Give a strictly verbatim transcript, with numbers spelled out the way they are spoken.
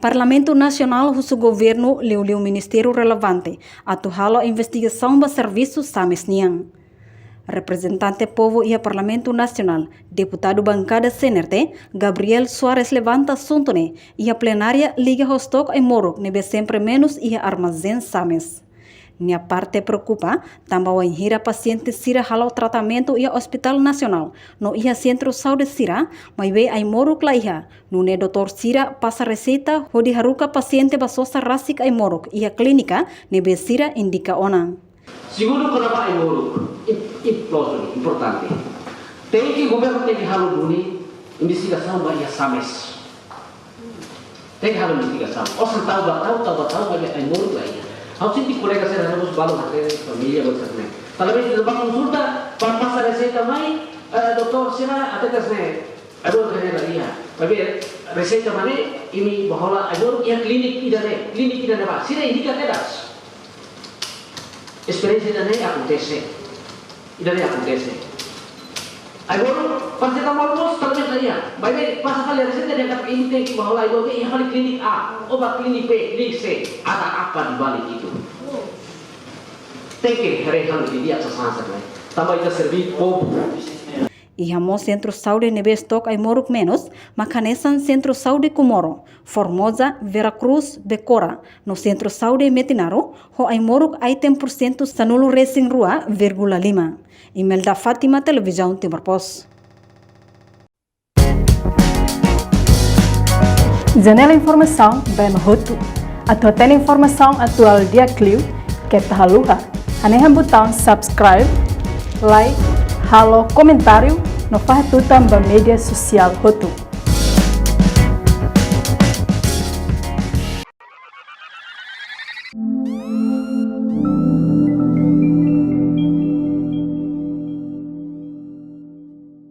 Parlamentu Nasionál husu governu liuliu ministériu relevante atu halo investigasaun ba servisu SAMES nian. Reprezentante povu iha Parlamentu Nasionál, deputadu bankada C N R T, Gabriel Soares levanta asuntu ne'e iha plenária liga ho stok ai-moruk ne'ebé sempre menus iha armazén SAMES. Nia parte preokupa tanba wainhira pasiente sira halo tratamentu iha Hospital Nasionál no iha sentru saúde sira, maibé ai-moruk la iha, nune'e doutór sira pasa reseita hodi haruka pasiente ba sosa rasik ai-moruk iha klínika ne'ebé sira indika ona. Segundu, kona-ba ai-moruk, im-, im-, loos, importante. Tenke governu tenke halo duni investigasaun ba iha SAMES. Tenke halo investigasaun. Osan tau ba tau, tau ba tau, maibé ai-moruk la iha. Ha'u sente kolega sira ne'e mós balu hatene família, balu hatene. Tanba ne'e ita bá konsulta, bá pasa reseita mai, eh, doutór sira hatete hanesan ne'e, ai-moruk ne'e la iha. Maibé reseita mai ne'e, imi bá hola ai-moruk iha klínika ida-ne'e, klínika ida-ne'ebá. Sira indika kedas. Esperiénsia ida-ne'e akontese. Ida-ne'e akontese. Ai-moruk, parasetamol mós talvés la iha. Maibé pasa fali reseita dehan katak imi tenke bá hola ai-moruk iha fali klínika A, ou bá klínika B, klínika C. Ada apa di balik itu? Tenke haree halo didi'ak sasán sira-ne'e. Tanba ita serve povu. Iha mós sentru saúde ne'ebé stok ai-moruk menus, mak hanesan Sentru Saúde Comoro, Formosa, Vera Cruz, Becora, no Sentru Saúde Metinaro, ho ai-moruk item porsentu sanulu-resin-rua vírgula lima. Imelda Fátima, Televizaun Timor Post. Janela informasaun ba ema hotu. Atu hatene informasaun atuál di'ak liu, keta haluha hanehan butaun subscribe, like, halo komentáriu, no fahe tutan ba média sosiál hotu.